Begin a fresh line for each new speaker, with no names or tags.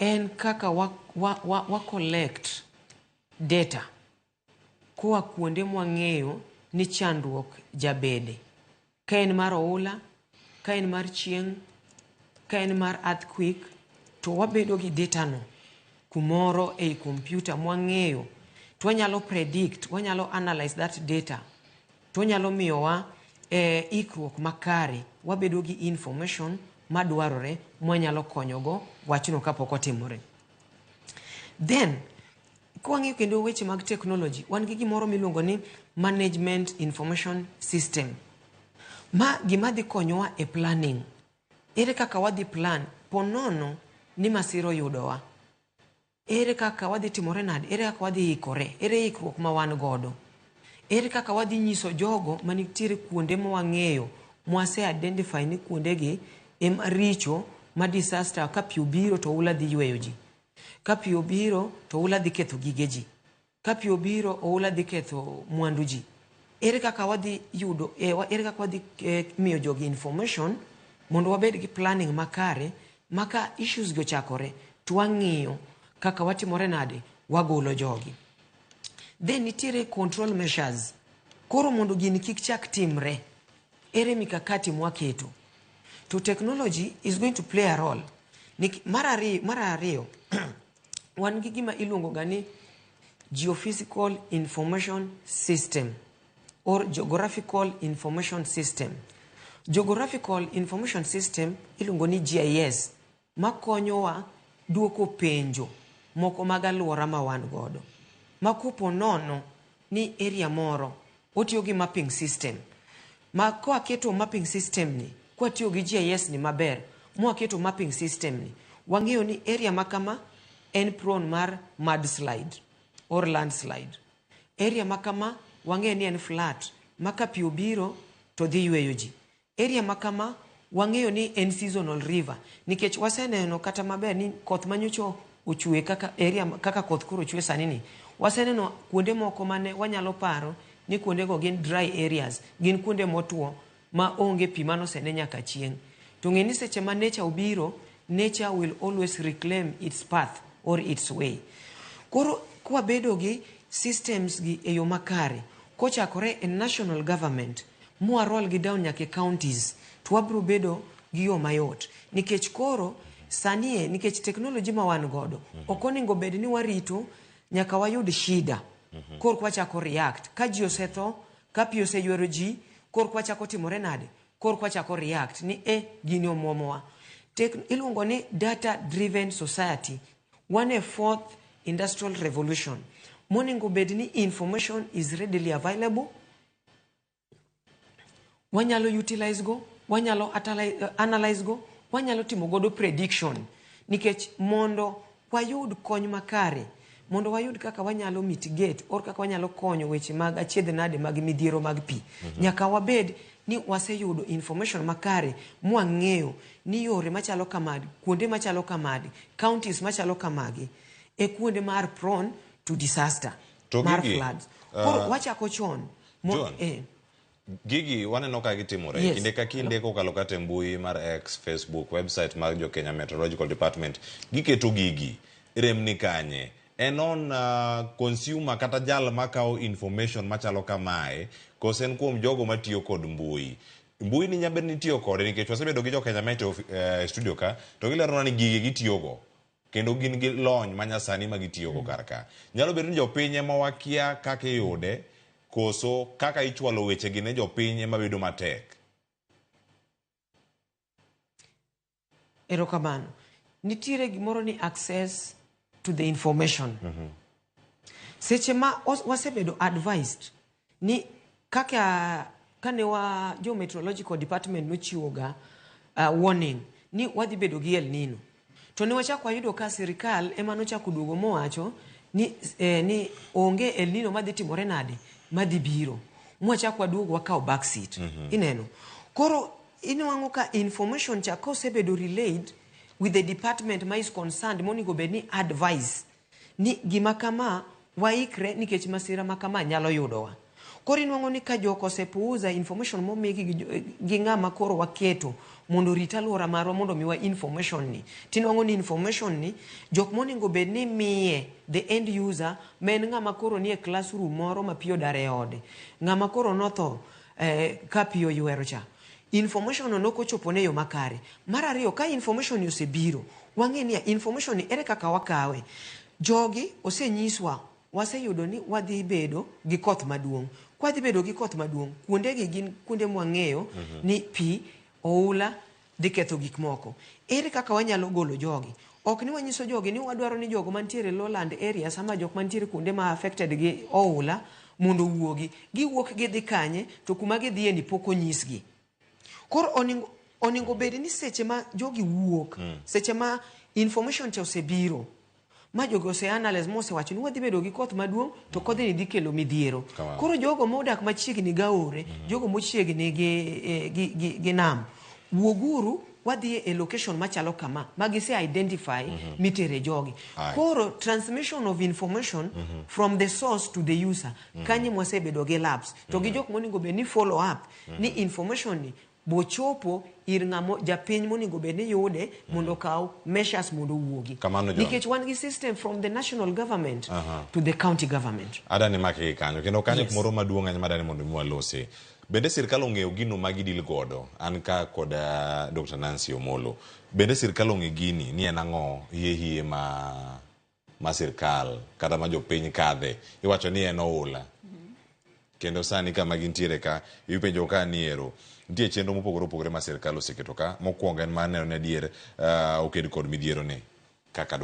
en kaka wa, wa, wa, wa collect data koa kuonde mwang'eyo ni chandruok jabede. Ka en mar oula, ka en mar chieng', ka en mar earthquake, to wabedo gi data no kumoro ei computer mwang'eyo to wanyalo predict, wanyalo analyze that data to onyalo miyowa ikruok makare, wabedo gi information madwarore mwanyalo konyogo wachno kapok otimore. Then kwang'iyo kendo weche mag technology, wan gi gimoro miluongo ni management information system. Ma gima dhi konyowa e planning. Ere kaka wadhi plan ponono ni masira oyudowa? Ere kaka wadhi timore nade? Ere kaka wadhi ikore? Ere ikruok ma wan godo? Ere kaka wadhi nyiso jogo manitiere kuonde ma wang'eyo mwase identify ni kuondegi ema richo ma disaster ka pi obiro to oula dhi yweyo ji. Ka pi obiro to oula dhi ketho gige ji. Ka pi obiro oula dhi ketho mwandu ji. Ere kaka wadhi yudo, ere kaka wadhi miyo jogi information mondo wabed gi planning makare ma ka issues gi ochakore to wang'iyo kaka watimore nade, wagolo jogi. Then nitiere control measures. Koro mondo gini kik chak timre, ere mikakati mwaketo? To technology is going to play a role. Mar ariyo, wan gi gima iluongo ga ni geophysical information system or geographical information system. Geographical information system iluongo ni GIS, makonyowa duoko penjo moko mag alwora ma wan godo. Ma kopo nono ni area moro otiyo gi mapping system. Ma kwaketo mapping system ni, kwatiyo gi GIS ni maber, mwaketo mapping system ni, wang'eyo ni area ma kama en prone mar mudslide or landslide. Area ma kama wang'eyo ni en flat, ma ka pi obiro to dhi yweyo ji. Area ma kama wang'eyo ni en seasonal river, nikech waseneno kata maber ni koth manyocha ochwe kaka area kaka koth koro chwe sani ni. Waseneno kuonde moko mane wanyalo paro ni kuondego gin dry areas, gin kuonde motwo ma onge pi manosene nyaka chieng'. To ng'e ni seche ma nature obiro, nature will always reclaim its path or its way. Koro kwabedo gi systems gi e yo makare, kochakore e national government, mwa roll gi down nyaka e counties, to wabiro bedo gi yo mayot. Nikech koro sani e, nikech technology ma wan godo, ok onego bed ni warito nyaka wayud shida. Koro wachako react. Ka ji osetho, ka pi oseywero ji, koro wachako timore nade? Koro wachako react ni gini omuomowa. Iluongo ni data driven society. Wan e fourth industrial revolution. Monego bed ni information is readily available. Wanyalo utilize go, wanyalo analyze go, wanyalo timo godo prediction. Nikech mondo wayud kony makare, mondo wayud kaka wanyalo mitigate or kaka wanyalo konyo weche mag achiedh nade mag midhiero mag pi. Nyaka wabed ni waseyudo information makare mwang'eyo ni yore machalo kamagi, kuonde machalo kamagi, counties machalo kamagi, e kuonde mar prone to disaster
To
mar
gigi,
floods. Koro wachako chon.
John, gigi waneno ka gitimore. Kinde ka kinde kokalo kata e mbui mar X, Facebook, website mar jo Kenya Meteorological Department, giketo gigi. Rem ni kanye? En on consumer kata jal makawo information machalo kamae, kose en kuom jogo matiyo kod mbui? Mbui ni nyabed ni itiyo kode nikech wasebedo gi jo Kenya Met studio ka, to gileronwa ni gigi gitiyogo. Kendo gin gi lony manyasani ma gitiyogo kar ka. Nyalo bedo ni jopiny ema wakia kaka iyude, koso kaka ichwalo wechegi ne jopiny ema bedo matek.
Erokamano. Nitiere gimoro ni access to the information. Seche ma wasebedo advised ni kaka kane wa jo meteorological department nochiwoga warning ni wadhi bedo gi El Nino. To ne wachako wayudo ka sirikal ema nochako duogo mowacho ni onge El Nino madhi timore nade madhi biro. Mwachako waduogo wakawo back seat. Ineno. Koro inwang'o ka information cha kosebedo relayed with the department ma is concerned monego bed ni advice ni gima kama waikre nikech masira ma kama nyalo yudowa. Koro inwang'o ni ka jok osepuuza information momigi gi, gi ng'ama koro waketo mondo orit alwora marwa mondo omiwa information ni, tinwang'o ni information ni jok monego bed ni miye the end user ma en ng'ama koro nie classroom moro ma pi odar e ode, ng'ama koro notho ka pi oywero cha. Information no nokochopone e yo makare. Mar ariyo, ka information ni osebiro, wang'e niya, information ni ere kaka wakawe. Jogi osenyiswa, waseyudo ni wadhi bedo gi koth maduong'. Kwadhi bedo gi koth maduong', kuondegi gin kuonde mwang'eyo ni pi, oula dhi ketho gik moko. Ere kaka wanyalo golo jogi? Ok ni wanyiso jogi ni wadwaro ni jogo mantiere lowland areas ama jok mantiere kuonde ma affected gi oula mondo owuogi. Giwuok gidhi kanye to kuma gidhiye ni pok onyisgi. Koro oningo, oningo bed ni seche ma jogi wuok, seche ma information cha osebiro, ma jogi ose analyze mosewacho ni wadhi bedo gi koth maduong' to kodhni dhi kelo midhiero.
Kamano.
Koro jogo modak machiegni gi aore, jogo mochiegni gi, gi, gi, gi nam, wuoguru wadhi e location machalo kama ma gise identify mitere jogi.
Aye.
Koro transmission of information from the source to the user kanye mwasebedo gi lapse to gi jok monego bed ni follow up ni information ni bochopo ir ng'amo japiny monego bed ni yude mondo okaw measures mondo owuogi.
Kamano, John.
Nikech wan gi system from the national government to the county government.
Adani make gi kanyo kendo kanyo
Yes.
kumoro maduong' ahinya madani mondo mi walose. Bende sirkal ong'eyo gino ma gidil godo? An ka kod Dr. Nancy Omolo. Bende sirkal ong'e gini ni en ang'o hie hie ma ma sirkal kata ma jopiny kadhe? Iwacho ni en oula. Kendo sani kama gintiere ka, ipenjo ka ni ero. Nitie chenro mopogore opogore ma sirkal oseketo ka. Mokwongo en mar neno ni adier oked kod midhiero ni kaka